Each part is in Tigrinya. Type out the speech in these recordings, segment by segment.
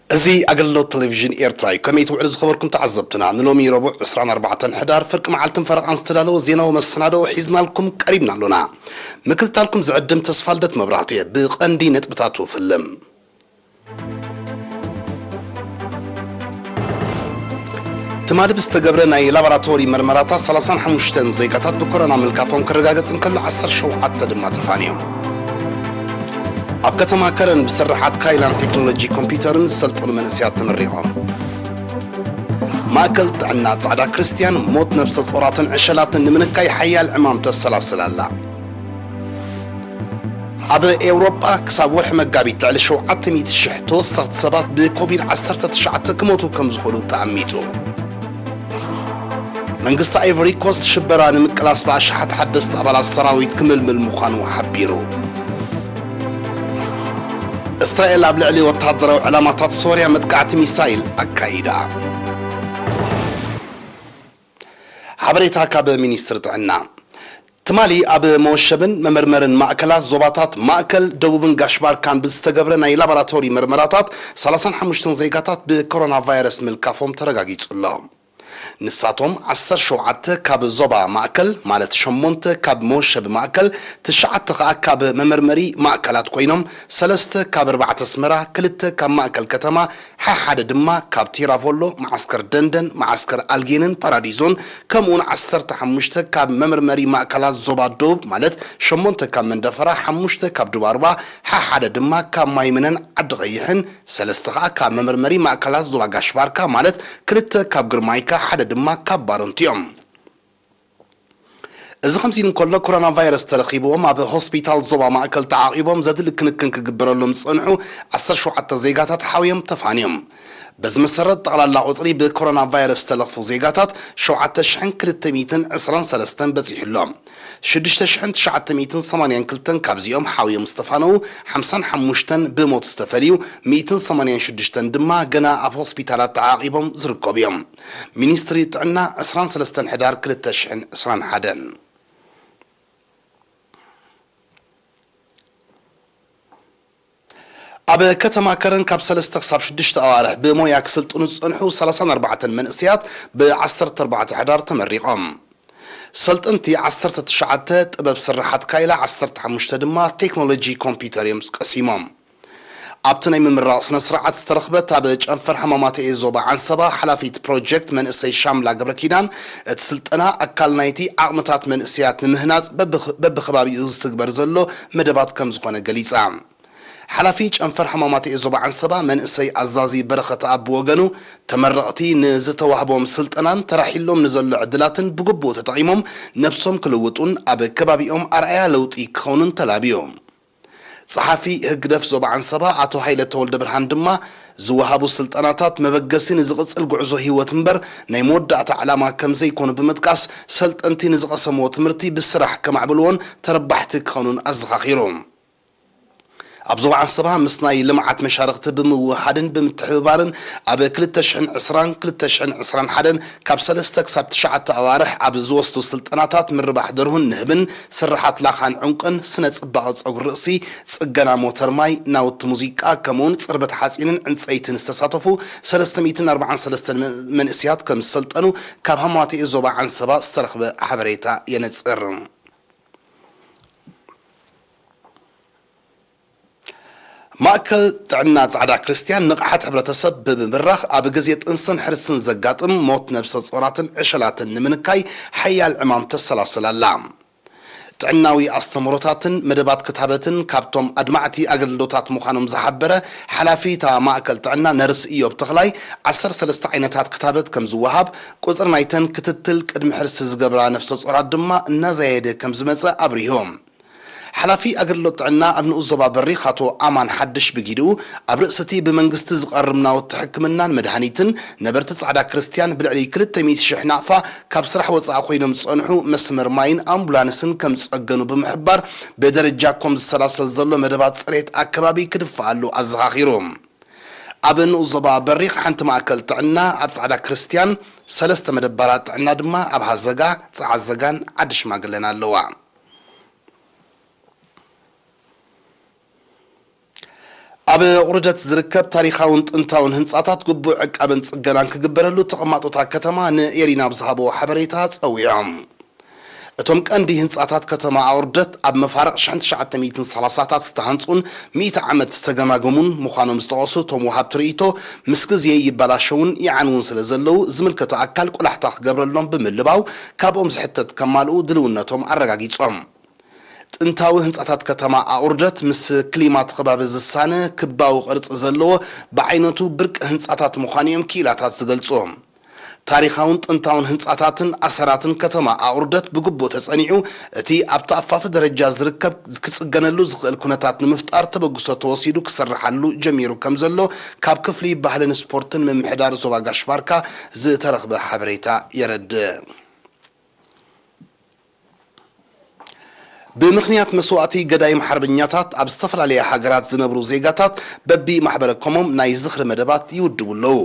እዚ ኣገልግሎት ቴሌቪዥን ኤርትራ እዩ። ከመይ ትውዕሉ ዝኸበርኩም ተዓዘብትና? ንሎሚ ረቡዕ ዕስራን ኣርባዕተን ሕዳር ፍርቂ መዓልትን ፈረቓን ዝተዳለወ ዜናዊ መሰናድኦ ሒዝናልኩም ቀሪብና ኣሎና። ምክትታልኩም ዝዕድም ተስፋልደት መብራህቱ እየ። ብቐንዲ ነጥብታቱ ፍልም። ትማሊ ብዝተገብረ ናይ ላቦራቶሪ መርመራታት ሰላሳን ሓሙሽተን ዜጋታት ብኮሮና ምልካፎም ክረጋገጽ እንከሎ፣ ዓሰርተ ሸውዓተ ድማ ተፋንዮም። ኣብ ከተማ ከረን ብስርሓት ካይላን ቴክኖሎጂ ኮምፒውተርን ዝሰልጠኑ መንእሰያት ተመሪቖም። ማእከል ጥዕና ጻዕዳ ክርስትያን ሞት ነብሰ ጾራትን ዕሸላትን ንምንካይ ሓያል ዕማም ተሰላስል ኣላ። ኣብ ኤውሮጳ ክሳብ ወርሒ መጋቢት ልዕሊ ሸውዓተ ሚእቲ ሽሕ ተወሰኽቲ ሰባት ብኮቪድ ዓሰርተ ትሽዓተ ክሞቱ ከም ዝኽእሉ ተኣሚቱ። መንግስቲ ኣይቮሪ ኮስት ሽበራ ንምቅላስ ብኣሽሓት ሓደስቲ ኣባላት ሰራዊት ክምልምል ምዃኑ ሓቢሩ። እስራኤል ኣብ ልዕሊ ወተሃደራዊ ዕላማታት ሶርያ መጥቃዕቲ ሚሳይል ኣካይዳ። ሓበሬታ ካብ ሚኒስትሪ ጥዕና። ትማሊ ኣብ መወሸብን መመርመርን ማእከላት ዞባታት ማእከል፣ ደቡብን ጋሽ ባርካን ብዝተገብረ ናይ ላቦራቶሪ መርመራታት ሰላሳን ሓሙሽተን ዜጋታት ብኮሮና ቫይረስ ምልካፎም ተረጋጊጹ ኣሎ። ንሳቶም ዓሰርተ ሸውዓተ ካብ ዞባ ማእከል፣ ማለት ሸሞንተ ካብ መወሸቢ ማእከል፣ ትሽዓተ ከኣ ካብ መመርመሪ ማእከላት ኮይኖም፣ ሰለስተ ካብ ኣርባዕተ ኣስመራ፣ ክልተ ካብ ማእከል ከተማ፣ ሓሓደ ድማ ካብ ቲራቮሎ፣ መዓስከር ደንደን፣ መዓስከር ኣልጌንን ፓራዲዞን፣ ከምኡውን ዓሰርተ ሓሙሽተ ካብ መመርመሪ ማእከላት ዞባ ደቡብ፣ ማለት ሸሞንተ ካብ መንደፈራ፣ ሓሙሽተ ካብ ዱባርባ፣ ሓሓደ ድማ ካብ ማይምነን ዓዲ ቀይሕን፣ ሰለስተ ከኣ ካብ መመርመሪ ማእከላት ዞባ ጋሽ ባርካ፣ ማለት ክልተ ካብ ግርማይካ፣ ሓደ ድማ ካብ ባረንቱ እዮም። እዚ ከምዚ ኢሉ እንከሎ፣ ኮሮና ቫይረስ ተረኺብዎም ኣብ ሆስፒታል ዞባ ማእከል ተዓቒቦም ዘድሊ ክንክን ክግበረሎም ዝጸንሑ ዓሰርተ ሸውዓተ ዜጋታት ሓውዮም ተፋንዮም። በዚ መሰረት፣ ጠቕላላ ቁጽሪ ብኮሮና ቫይረስ ዝተለኽፉ ዜጋታት ሸውዓተ ሽሕን ክልተ ሚእትን ዕስራን ሰለስተን በጺሑ ኣሎ። ሽዱሽተ ሽሕን ትሽዓተ ሚእትን ሰማንያን ክልተን ካብዚኦም ሓውዮም ዝተፋነዉ፣ ሓምሳን ሓሙሽተን ብሞት ዝተፈልዩ፣ ሚእትን ሰማንያን ሽዱሽተን ድማ ገና ኣብ ሆስፒታላት ተዓቒቦም ዝርከቡ እዮም። ሚኒስትሪ ጥዕና ዕስራን ሰለስተን ሕዳር ክልተ ሽሕን ዕስራን ሓደን። ኣብ ከተማ ከረን ካብ ሰለስተ ክሳብ ሽዱሽተ ኣዋርሕ ብሞያ ክስልጥኑ ዝጸንሑ ሰላሳን ኣርባዕተን መንእሰያት ብ ዓሰርተ ኣርባዕተ ሕዳር ተመሪቖም። ሰልጠንቲ ዓሰርተ ትሽዓተ ጥበብ ስርሓት ካይላ፣ ዓሰርተ ሓሙሽተ ድማ ቴክኖሎጂ ኮምፒውተር እዮም ቀሲሞም። ኣብቲ ናይ ምምራቕ ስነ ስርዓት ዝተረኽበት ኣብ ጨንፈር ሕማማት ኤ ዞባ ዓንሰባ ሓላፊት ፕሮጀክት መንእሰይ ሻምላ ገብረ ኪዳን፣ እቲ ስልጠና ኣካል ናይቲ ዓቕምታት መንእሰያት ንምህናጽ በብኽ-፣ በብኸባቢኡ ዝትግበር ዘሎ መደባት ከም ዝኾነ ገሊጻ። ሓላፊ ጨንፈር ሕማማት ኤ ዞባ ዓንሰባ መንእሰይ ኣዛዚ በረኸት ኣብ ብወገኑ፣ ተመረቕቲ ንዝተዋህቦም ስልጠናን ተራሒሎም ንዘሎ ዕድላትን ብግቡእ ተጠቒሞም ነብሶም ክልውጡን ኣብ ከባቢኦም ኣርኣያ ለውጢ ክኸውኑን ተላብዩ። ጸሓፊ ህግደፍ ዞባ ዓንሰባ ኣቶ ሃይለ ተወልደ ብርሃን ድማ፣ ዝወሃቡ ስልጠናታት መበገሲ ንዝቕጽል ጉዕዞ ህይወት እምበር ናይ መወዳእታ ዕላማ ከም ዘይኮኑ ብምጥቃስ፣ ሰልጠንቲ ንዝቐሰምዎ ትምህርቲ ብስራሕ ከማዕብልዎን ተረባሕቲ ክኸኑን ኣዘኻኺሩ። ኣብ ዞባ ዓንሰባ ምስ ናይ ልምዓት መሻርኽቲ ብምውህሃድን ብምትሕብባርን ኣብ ክልተ ሽሕን ዕስራን ክልተ ሽሕን ዕስራን ሓደን ካብ ሰለስተ ክሳብ ትሽዓተ ኣዋርሕ ኣብ ዝወስዱ ስልጠናታት ምርባሕ ደርሁን ንህብን፣ ስርሓት ላኻን ዕንቁን፣ ስነ ጽባቐ ጸጉሪ ርእሲ፣ ጽገና ሞተር ማይ፣ ናውቲ ሙዚቃ፣ ከምኡውን ጽርበት ሓጺንን ዕንጸይትን ዝተሳተፉ ሰለስተ ሚእትን ኣርባዓን ሰለስተን መ-፣ መንእሰያት ከም ዝሰልጠኑ ካብ ሃማቴ ዞባ ዓንሰባ ዝተረኽበ ሓበሬታ የነጽር። ማእከል ጥዕና ጻዕዳ ክርስትያን ንቕሓት ሕብረተሰብ ብምብራኽ ኣብ ግዜ ጥንስን ሕርስን ዘጋጥም ሞት ነብሰ ጾራትን ዕሸላትን ንምንካይ ሓያል ዕማም ተሰላስል ኣላ። ጥዕናዊ ኣስተምህሮታትን መደባት ክታበትን ካብቶም ኣድማዕቲ ኣገልግሎታት ምዃኖም ዝሓበረ ሓላፊ እታ ማእከል ጥዕና ነርስ ኢዮብ ተኽላይ፣ ዓሰርተ ሰለስተ ዓይነታት ክታበት ከም ዝወሃብ፣ ቁጽሪ ናይተን ክትትል ቅድሚ ሕርሲ ዝገብራ ነፍሰ ጾራት ድማ እናዘየደ ከም ዝመጸ ኣብሪሁ። ሓላፊ ኣገልግሎት ጥዕና ኣብ ንኡስ ዞባ በሪኽ ኣቶ ኣማን ሓድሽ ብጊድኡ፣ ኣብ ርእሲ እቲ ብመንግስቲ ዝቐርብ ናውቲ ሕክምናን መድሃኒትን፣ ነበርቲ ጻዕዳ ክርስትያን ብልዕሊ ክልተ ሚእቲ ሽሕ ናቕፋ ካብ ስራሕ ወጻኢ ኮይኖም ዝጸንሑ መስመር ማይን ኣምቡላንስን ከም ዝጸገኑ ብምሕባር፣ ብደረጃ ኮም ዝሰላሰል ዘሎ መደባት ጽሬት ኣከባቢ ክድፈኣሉ ኣዘኻኺሩ። ኣብ ንኡስ ዞባ በሪኽ ሓንቲ ማእከል ጥዕና ኣብ ጻዕዳ ክርስትያን፣ ሰለስተ መደበራት ጥዕና ድማ ኣብ ሃዘጋ፣ ጸዓዘጋን ዓዲ ሽማግለን ኣለዋ። ኣብ ቁርደት ዝርከብ ታሪኻውን ጥንታውን ህንጻታት ግቡእ ዕቃበን ጽገናን ክግበረሉ ተቐማጦታ ከተማ ንኤሪና ኣብ ዝሃብዎ ሓበሬታ ጸዊዖም። እቶም ቀንዲ ህንጻታት ከተማ ኣቑርደት ኣብ መፋርቕ ሽሕን ትሽዓተ ሚእትን ሰላሳታት ዝተሃንጹን ሚእቲ ዓመት ዝተገማገሙን ምዃኖም ዝጠቐሱ እቶም ወሃብቲ ርእይቶ፣ ምስ ግዜ ይበላሸውን ይዓንውን ስለ ዘለዉ ዝምልከቶ ኣካል ቆላሕታ ክገብረሎም ብምልባው፣ ካብኦም ዝሕተት ከማልኡ ድልውነቶም ኣረጋጊጾም። ጥንታዊ ህንጻታት ከተማ ኣቑርደት ምስ ክሊማት ከባቢ ዝሳነ ክባዊ ቅርጺ ዘለዎ ብዓይነቱ ብርቂ ህንጻታት ምዃኑ እዮም ክኢላታት ዝገልጹ። ታሪኻውን ጥንታውን ህንጻታትን ኣሰራትን ከተማ ኣቑርደት ብግቡእ ተጸኒዑ፣ እቲ ኣብቲ ኣፋፊ ደረጃ ዝርከብ ክጽገነሉ ዝኽእል ኩነታት ንምፍጣር ተበግሶ ተወሲዱ ክስርሓሉ ጀሚሩ ከም ዘሎ ካብ ክፍሊ ባህልን ስፖርትን ምምሕዳር ዞባ ጋሽ ባርካ ዝተረኽበ ሓበሬታ የረድእ። ብምኽንያት መስዋእቲ ገዳይም ሓርበኛታት ኣብ ዝተፈላለያ ሃገራት ዝነብሩ ዜጋታት በቢ ማሕበረ ኮሞም ናይ ዝኽሪ መደባት ይውድቡ ኣለዉ።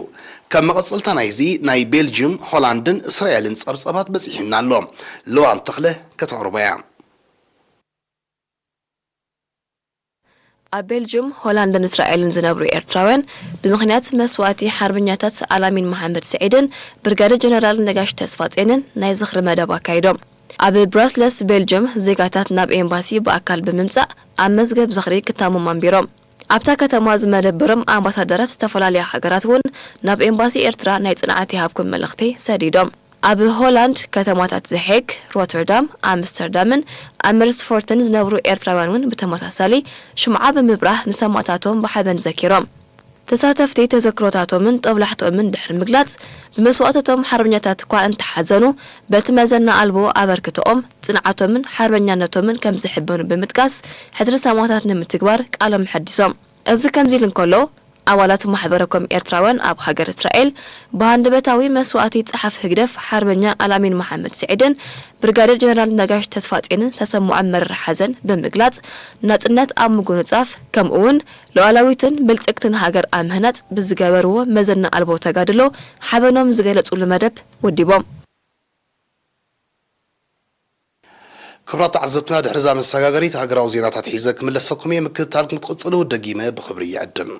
ከም መቐጸልታ ናይዚ ናይ ቤልጅም፣ ሆላንድን እስራኤልን ጸብጸባት በጺሑና ኣሎ። ለዋም ተኽለ ከተቕርቦ እያ። ኣብ ቤልጅም፣ ሆላንድን እስራኤልን ዝነብሩ ኤርትራውያን ብምኽንያት መስዋእቲ ሓርበኛታት ኣላሚን መሓመድ ስዒድን ብርጋዴር ጀነራል ነጋሽ ተስፋጼንን ናይ ዝኽሪ መደብ ኣካይዶም። ኣብ ብራስለስ ቤልጅም ዜጋታት ናብ ኤምባሲ ብኣካል ብምምጻእ ኣብ መዝገብ ዝኽሪ ክታሞም ኣንቢሮም። ኣብታ ከተማ ዝመደበሮም ኣምባሳደራት ዝተፈላለያ ሃገራት እውን ናብ ኤምባሲ ኤርትራ ናይ ጽንዓት ይሃብኩም መልእኽቲ ሰዲዶም። ኣብ ሆላንድ ከተማታት ዘ ሄግ፣ ሮተርዳም፣ ኣምስተርዳምን ኣመርስፎርትን ዝነብሩ ኤርትራውያን እውን ብተመሳሳሊ ሽምዓ ብምብራህ ንሰማእታቶም ብሓበን ዘኪሮም። ተሳተፍቲ ተዘክሮታቶምን ጦብላሕቶምን ድሕሪ ምግላጽ፣ ብመስዋእቶቶም ሓርበኛታት እኳ እንተሓዘኑ፣ በቲ መዘና ኣልቦ ኣበርክቶኦም፣ ጽንዓቶምን ሓርበኛነቶምን ከም ዝሕበኑ ብምጥቃስ፣ ሕድሪ ሰማእታት ንምትግባር ቃሎም ኣሐዲሶም። እዚ ከምዚ ኢሉ እንከሎ፣ ኣባላት ማሕበረ ኮም ኤርትራውያን ኣብ ሃገር እስራኤል ብሃንደበታዊ መስዋእቲ ጸሓፊ ህግደፍ ሓርበኛ ኣላሚን መሓመድ ስዒድን ብርጋዴር ጀነራል ነጋሽ ተስፋጼንን ዝተሰምዖም መሪር ሓዘን ብምግላጽ፣ ናጽነት ኣብ ምጉንጻፍ፣ ከምኡ እውን ሉዓላዊትን ብልጽግትን ሃገር ኣብ ምህናጽ ብዝገበርዎ መዘና ኣልቦ ተጋድሎ ሓበኖም ዝገለጹሉ መደብ ወዲቦም። ክቡራት ተዓዘብትና፣ ድሕሪ እዛ መሰጋገሪት ሃገራዊ ዜናታት ሒዘ ክምለሰኩም እየ። ምክትታልኩም ክትቕጽሉ ደጊመ ብኽብሪ ይዕድም።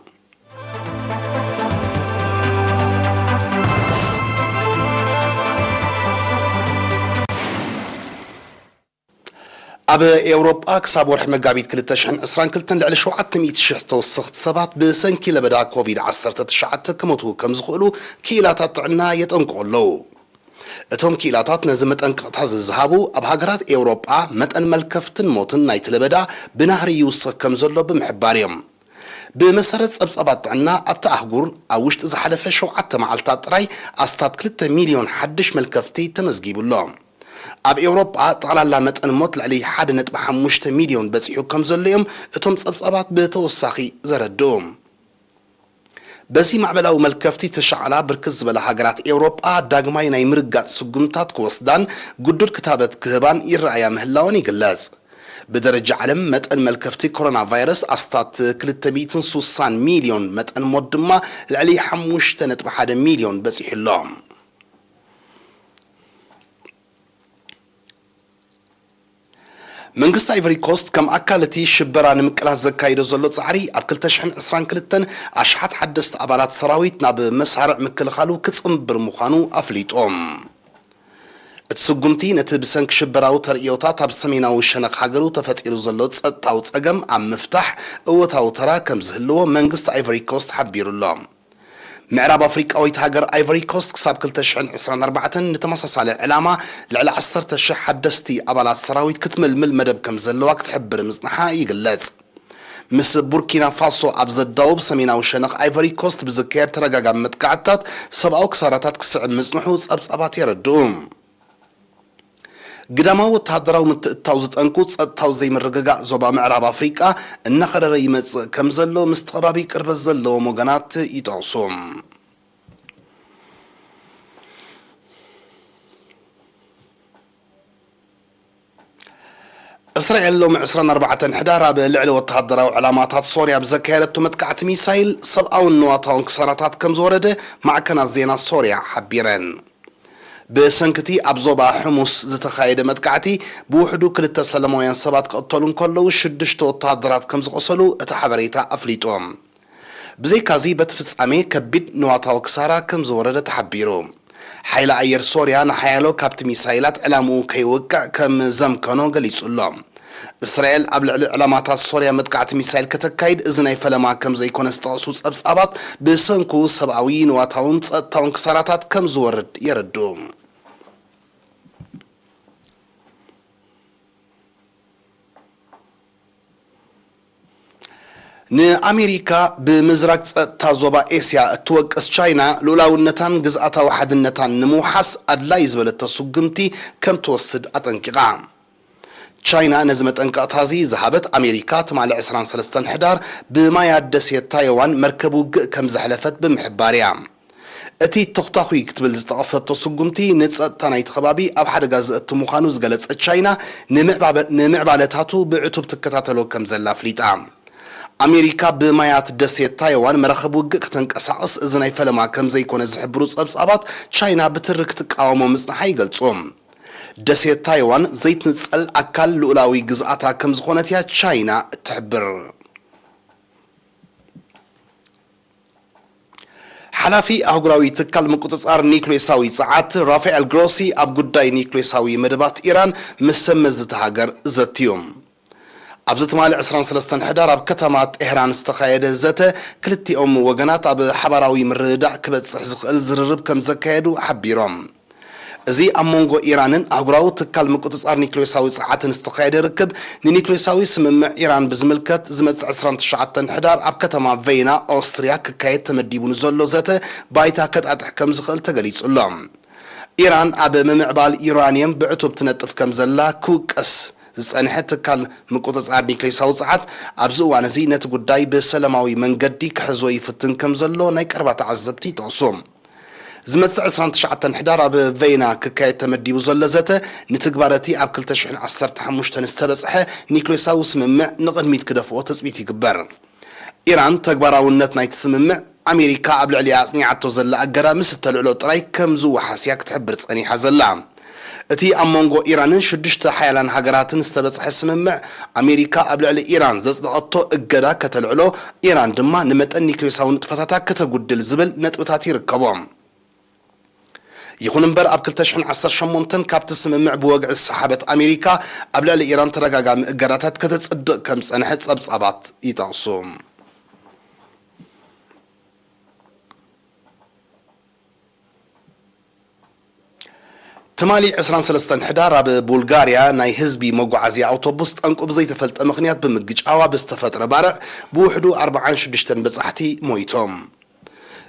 ኣብ ኤውሮጳ ክሳብ ወርሒ መጋቢት ክልተ ሽሕን ዕስራን ክልተን ልዕሊ ሸውዓተ ሚእቲ ሽሕ ተወሰኽቲ ሰባት ብሰንኪ ለበዳ ኮቪድ ዓሰርተ ትሽዓተ ክሞቱ ከም ዝኽእሉ ክኢላታት ጥዕና የጠንቅቑ ኣለዉ። እቶም ክኢላታት ነዚ መጠንቀቕታ እዚ ዝሃቡ፣ ኣብ ሃገራት ኤውሮጳ መጠን መልከፍትን ሞትን ናይቲ ለበዳ ብናህሪ ይውስኽ ከም ዘሎ ብምሕባር እዮም። ብመሰረት ጸብጻባት ጥዕና፣ ኣብታ ኣህጉር ኣብ ውሽጢ ዝሓለፈ ሸውዓተ መዓልታት ጥራይ ኣስታት ክልተ ሚልዮን ሓድሽ መልከፍቲ ተመዝጊቡ ኣሎ። ኣብ ኤውሮጳ ጠቕላላ መጠን ሞት ልዕሊ ሓደ ነጥቢ ሓሙሽተ ሚልዮን በጺሑ ከም ዘሎ እዮም እቶም ጸብጻባት ብተወሳኺ ዘረድኡ። በዚ ማዕበላዊ መልከፍቲ ተሻቕላ ብርክት ዝበላ ሃገራት ኤውሮጳ ዳግማይ ናይ ምርጋጽ ስጉምታት ክወስዳን ግዱድ ክታበት ክህባን ይረኣያ ምህላወን ይግለጽ። ብደረጃ ዓለም መጠን መልከፍቲ ኮሮና ቫይረስ ኣስታት ክልተ ሚእትን ስሳን ሚልዮን፣ መጠን ሞት ድማ ልዕሊ ሓሙሽተ ነጥቢ ሓደ ሚልዮን በጺሑ ኣሎ። መንግስቲ ኣይቨሪ ኮስት ከም ኣካል እቲ ሽበራ ንምቅላስ ዘካይዶ ዘሎ ጻዕሪ፣ ኣብ ክልተ ሽሕን ዕስራን ክልተን ኣሽሓት ሓደስቲ ኣባላት ሰራዊት ናብ መሳርዕ ምክልኻሉ ክጽንብር ምዃኑ ኣፍሊጡ። እቲ ስጉምቲ ነቲ ብሰንኪ ሽበራዊ ተርእዮታት ኣብ ሰሜናዊ ሸነኽ ሃገሩ ተፈጢሩ ዘሎ ጸጥታዊ ጸገም ኣብ ምፍታሕ እወታዊ ተራ ከም ዝህልዎ መንግስቲ ኣይቨሪ ኮስት ሓቢሩ ኣሎ። ምዕራብ ኣፍሪቃዊት ሃገር ኣይቨሪ ኮስት ክሳብ ክልተ ሽሕን ዕስራን ኣርባዕተን ንተመሳሳሊ ዕላማ ልዕሊ ዓሰርተ ሽሕ ሓደስቲ ኣባላት ሰራዊት ክትምልምል መደብ ከም ዘለዋ ክትሕብር ምጽንሓ ይግለጽ። ምስ ቡርኪና ፋሶ ኣብ ዘዳውብ ሰሜናዊ ሸነኽ ኣይቨሪ ኮስት ብዝካየድ ተደጋጋሚ መጥቃዕትታት ሰብኣዊ ክሳራታት ክስዕብ ምጽንሑ ጸብጻባት የረድኡ። ግዳማዊ ወተሃደራዊ ምትእትታው ዝጠንቁ ጸጥታዊ ዘይምርግጋእ ዞባ ምዕራብ ኣፍሪቃ እናኸረረ ይመጽእ ከም ዘሎ ምስቲ ከባቢ ቅርበት ዘለዎም ወገናት ይጠቕሱ። እስራኤል ሎሚ ዕስራን ኣርባዕተን ሕዳር ኣብ ልዕሊ ወተሃደራዊ ዕላማታት ሶርያ ብዘካየደቶ መጥቃዕቲ ሚሳይል ሰብኣውን ንዋታውን ክሳራታት ከም ዝወረደ ማዕከናት ዜና ሶርያ ሓቢረን። ብሰንክቲ ኣብ ዞባ ሕሙስ ዝተኻየደ መጥቃዕቲ ብውሕዱ ክልተ ሰላማውያን ሰባት ክቕተሉ እንከለዉ ሽዱሽተ ወተሃደራት ከም ዝቖሰሉ እቲ ሓበሬታ ኣፍሊጡ። ብዘይካዚ በቲ ፍጻሜ ከቢድ ንዋታዊ ክሳራ ከም ዝወረደ ተሓቢሩ። ሓይሊ ኣየር ሶርያ ንሓያሎ ካብቲ ሚሳይላት ዕላምኡ ከይወቅዕ ከም ዘምከኖ ገሊጹ ኣሎ። እስራኤል ኣብ ልዕሊ ዕላማታት ሶርያ መጥቃዕቲ ሚሳይል ከተካይድ እዚ ናይ ፈለማ ከም ዘይኮነ ዝጠቕሱ ጸብጻባት፣ ብሰንኩ ሰብኣዊ፣ ንዋታውን ጸጥታውን ክሳራታት ከም ዝወርድ የረድኡ። ንኣሜሪካ ብምዝራግ ጸጥታ ዞባ ኤስያ እትወቅስ ቻይና፣ ልኡላውነታን ግዝኣታዊ ሓድነታን ንምውሓስ ኣድላዪ ዝበለቶ ስጉምቲ ከም ትወስድ ኣጠንቂቓ። ቻይና ነዚ መጠንቀቕታ እዚ ዝሃበት ኣሜሪካ፣ ትማሊ ዕስራን ሰለስተን ሕዳር ብማያት ደሴት ታይዋን መርከብ ውግእ ከም ዘሕለፈት ብምሕባር እያ። እቲ ተኹታኹይ ክትብል ዝጠቐሰቶ ስጉምቲ፣ ንጸጥታ ናይቲ ከባቢ ኣብ ሓደጋ ዘእቱ ምዃኑ ዝገለጸት ቻይና፣ ንምዕባበ-፣ ንምዕባለታቱ ብዕቱብ ትከታተሎ ከም ዘላ ኣፍሊጣ። ኣሜሪካ ብማያት ደሴት ታይዋን መራኸቢ ውግእ ከተንቀሳቕስ እዚ ናይ ፈለማ ከም ዘይኮነ ዝሕብሩ ጸብጻባት፣ ቻይና ብትሪ ክትቃወሞ ምጽንሓ ይገልጹ። ደሴት ታይዋን ዘይትንጸል ኣካል ልኡላዊ ግዝኣታ ከም ዝኾነት እያ ቻይና እትሕብር። ሓላፊ ኣህጉራዊ ትካል ምቁጽጻር ኒክሌሳዊ ጸዓት ራፋኤል ግሮሲ ኣብ ጉዳይ ኒክሌሳዊ መደባት ኢራን ምስ ሰብ መዚ እታ ሃገር ዘትዩ። ኣብዚ ትማሊ ዕስራን ሰለስተን ሕዳር ኣብ ከተማ ጤህራን ዝተኻየደ ዘተ፣ ክልቲኦም ወገናት ኣብ ሓባራዊ ምርድዳእ ክበጽሕ ዝኽእል ዝርርብ ከም ዘካየዱ ሓቢሮም። እዚ ኣብ መንጎ ኢራንን ኣህጉራዊ ትካል ምቁጽጻር ኒክሌሳዊ ጸዓትን ዝተኻየደ ርክብ፣ ንኒክሌሳዊ ስምምዕ ኢራን ብዝምልከት ዝመጽእ ዕስራን ትሽዓተን ሕዳር ኣብ ከተማ ቬይና ኦስትርያ ክካየድ ተመዲቡ ንዘሎ ዘተ ባይታ ከጣጥሕ ከም ዝኽእል ተገሊጹ ኣሎ። ኢራን ኣብ ምምዕባል ዩራንየም ብዕቱብ ትነጥፍ ከም ዘላ ክውቀስ ዝጸንሐ ትካል ምቁጽጻር ኒክሌሳዊ ጸዓት፣ ኣብዚ እዋን እዚ ነቲ ጉዳይ ብሰላማዊ መንገዲ ክሕዞ ይፍትን ከም ዘሎ ናይ ቀረባ ተዓዘብቲ ይጠቕሱ። ዝመጽእ ዕስራን ትሽዓተን ሕዳር ኣብ ቬይና ክካየድ ተመዲቡ ዘሎ ዘተ፣ ንትግባረ እቲ ኣብ ክልተ ሽሕን ዓሰርተ ሓሙሽተን ዝተበጽሐ ኒክሌሳዊ ስምምዕ ንቕድሚት ክደፍኦ ትጽቢት ይግበር። ኢራን ተግባራውነት ናይቲ ስምምዕ፣ ኣሜሪካ ኣብ ልዕሊኣ ኣጽኒዓቶ ዘላ እገዳ ምስ እተልዕሎ ጥራይ ከም ዝወሓስ እያ ክትሕብር ጸኒሓ ዘላ። እቲ ኣብ መንጎ ኢራንን ሽዱሽተ ሓያላን ሃገራትን ዝተበጽሐ ስምምዕ፣ ኣሜሪካ ኣብ ልዕሊ ኢራን ዘጽደቐቶ እገዳ ከተልዕሎ፣ ኢራን ድማ ንመጠን ኒክሌሳዊ ንጥፈታታ ከተጉድል ዝብል ነጥብታት ይርከቦ። ይኹን እምበር፣ ኣብ ክልተ ሽሕን ዓሰርተ ሸሞንተን ካብቲ ስምምዕ ብወግዒ ዝሰሓበት ኣሜሪካ፣ ኣብ ልዕሊ ኢራን ተደጋጋሚ እገዳታት ከተጽድቕ ከም ዝጸንሐት ጸብጻባት ይጠቕሱ። ትማሊ ዕስራን ሰለስተን ሕዳር ኣብ ቡልጋርያ ናይ ህዝቢ መጓዓዝያ ኣውቶቡስ ጠንቁ ብዘይተፈልጠ ምኽንያት ብምግጫዋ ብዝተፈጥረ ባርዕ ብውሕዱ ኣርብዓን ሽዱሽተን በጻሕቲ ሞይቶም።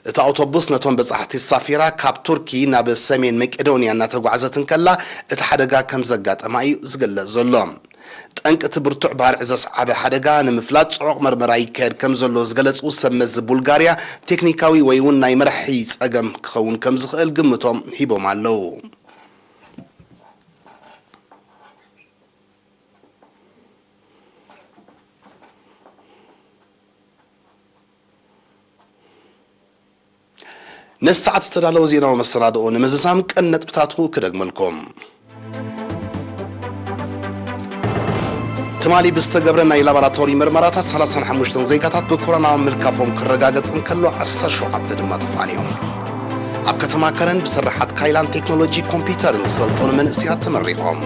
እታ ኣውቶቡስ ነቶም በጻሕቲ ተሳፊራ ካብ ቱርኪ ናብ ሰሜን መቄዶንያ እናተጓዕዘት እንከላ እቲ ሓደጋ ከም ዘጋጠማ እዩ ዝግለጽ ዘሎ። ጠንቂ እቲ ብርቱዕ ባርዕ ዘስዓበ ሓደጋ ንምፍላጥ ጽዑቕ መርመራ ይካየድ ከም ዘሎ ዝገለጹ ሰብ መዚ ቡልጋርያ፣ ቴክኒካዊ ወይ እውን ናይ መራሒ ጸገም ክኸውን ከም ዝኽእል ግምቶም ሂቦም ኣለዉ። ነዚ ሰዓት ዝተዳለወ ዜናዊ መሰናድኦ ንምዝዛም ቀንዲ ነጥብታቱ ክደግመልኩም። ትማሊ ብዝተገብረ ናይ ላቦራቶሪ ምርመራታት፣ ሰላሳን ሓሙሽተን ዜጋታት ብኮሮና ምልካፎም ክረጋገጽ እንከሎ፣ ዓሰርተ ሸውዓተ ድማ ተፋንዮም። ኣብ ከተማ ከረን ብስርሓት ካይላን ቴክኖሎጂ ኮምፒውተርን ዝሰልጠኑ መንእሰያት ተመሪቖም።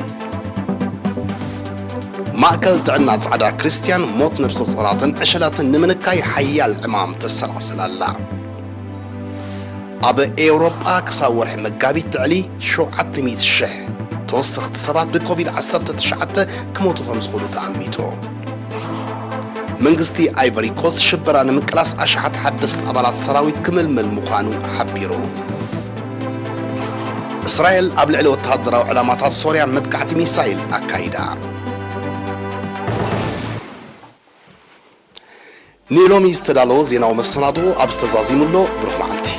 ማእከል ጥዕና ጻዕዳ ክርስትያን፣ ሞት ነብሰ ጾራትን ዕሸላትን ንምንካይ ሓያል ዕማም ተሰላስል ኣላ። ኣብ ኤውሮጳ ክሳብ ወርሒ መጋቢት ልዕሊ ሸውዓተ ሚእቲ ሽሕ ተወሰኽቲ ሰባት ብኮቪድ ዓሰርተ ትሽዓተ ክሞቱ ከም ዝኽእሉ ተኣሚቱ። መንግስቲ ኣይቨሪ ኮስት ሽበራ ንምቅላስ ኣሽሓት ሓደስቲ ኣባላት ሰራዊት ክምልምል ምዃኑ ሓቢሩ። እስራኤል ኣብ ልዕሊ ወተሃደራዊ ዕላማታት ሶርያ መጥቃዕቲ ሚሳይል ኣካይዳ። ንሎሚ ዝተዳለወ ዜናዊ መሰናድኦ ኣብዚ ተዛዚሙ ኣሎ። ብሩኽ መዓልቲ።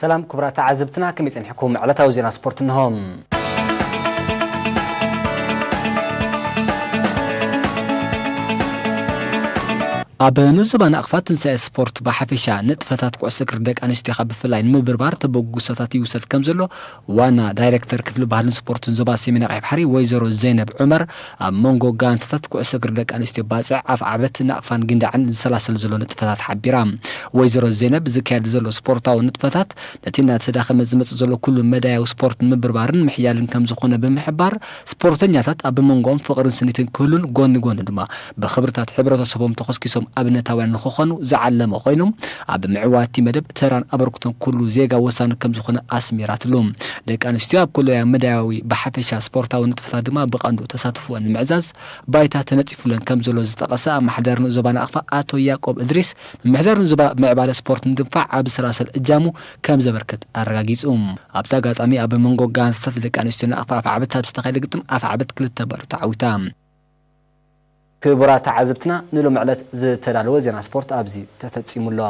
ሰላም ክቡራት ተዓዘብትና፣ ከመይ ጸኒሕኩም? ዕለታዊ ዜና ስፖርት እንሆ። ኣብ ንዞባ ናቕፋ ትንሳኤ ስፖርት ብሓፈሻ ንጥፈታት ኩዕሶ እግሪ ደቂ ኣንስትዮኻ ብፍላይ ንምብርባር ተበግሶታት ይውሰድ ከም ዘሎ ዋና ዳይሬክተር ክፍሊ ባህልን ስፖርትን ዞባ ሰሜን ኣቕሓይ ባሕሪ ወይዘሮ ዘይነብ ዑመር ኣብ መንጎ ጋንታታት ኩዕሶ እግሪ ደቂ ኣንስትዮ ባጽዕ፣ ኣፍዓበት፣ ናቕፋን ግንዳዕን ዝሰላሰል ዘሎ ንጥፈታት ሓቢራ። ወይዘሮ ዘይነብ ዝካየድ ዘሎ ስፖርታዊ ንጥፈታት ነቲ እናተዳኸመ ዝመጽእ ዘሎ ኩሉ መዳያዊ ስፖርት ንምብርባርን ምሕያልን ከም ዝኾነ ብምሕባር፣ ስፖርተኛታት ኣብ መንጎኦም ፍቕርን ስኒትን ክህሉን ጎኒ ጎኒ ድማ ብኽብርታት ሕብረተሰቦም ተኾስኪሶም ኣብነታውያን ንኽኾኑ ዝዓለመ ኮይኑ፣ ኣብ ምዕዋቲ መደብ ተራን ኣበርክቶን ኩሉ ዜጋ ወሳኒ ከም ዝኾነ ኣስሚራትሉ። ደቂ ኣንስትዮ ኣብ ኩለያ መዳያዊ ብሓፈሻ ስፖርታዊ ንጥፈታት ድማ ብቐንዱ ተሳትፎን ንምዕዛዝ ባይታ ተነጺፉለን ከም ዘሎ ዝጠቐሰ ኣመሓዳሪ ንዞባ ናቕፋ ኣቶ ያቆብ እድሪስ፣ ምምሕዳር ንዞባ ምዕባለ ስፖርት ንድንፋዕ ኣብ ሰላሰል እጃሙ ከም ዘበርከት ኣረጋጊጹ። ኣብቲ ኣጋጣሚ ኣብ መንጎ ጋንታታት ደቂ ኣንስትዮ ናቕፋ ኣፍዓበት ኣብ ዝተኻየደ ግጥም ኣፍዓበት ክልተ ባዶ ተዓዊታ። ክቡራት ተዓዘብትና፣ ንሎሚ ዕለት ዝተዳለወ ዜና ስፖርት ኣብዚ ተፈጺሙ ኣሎ።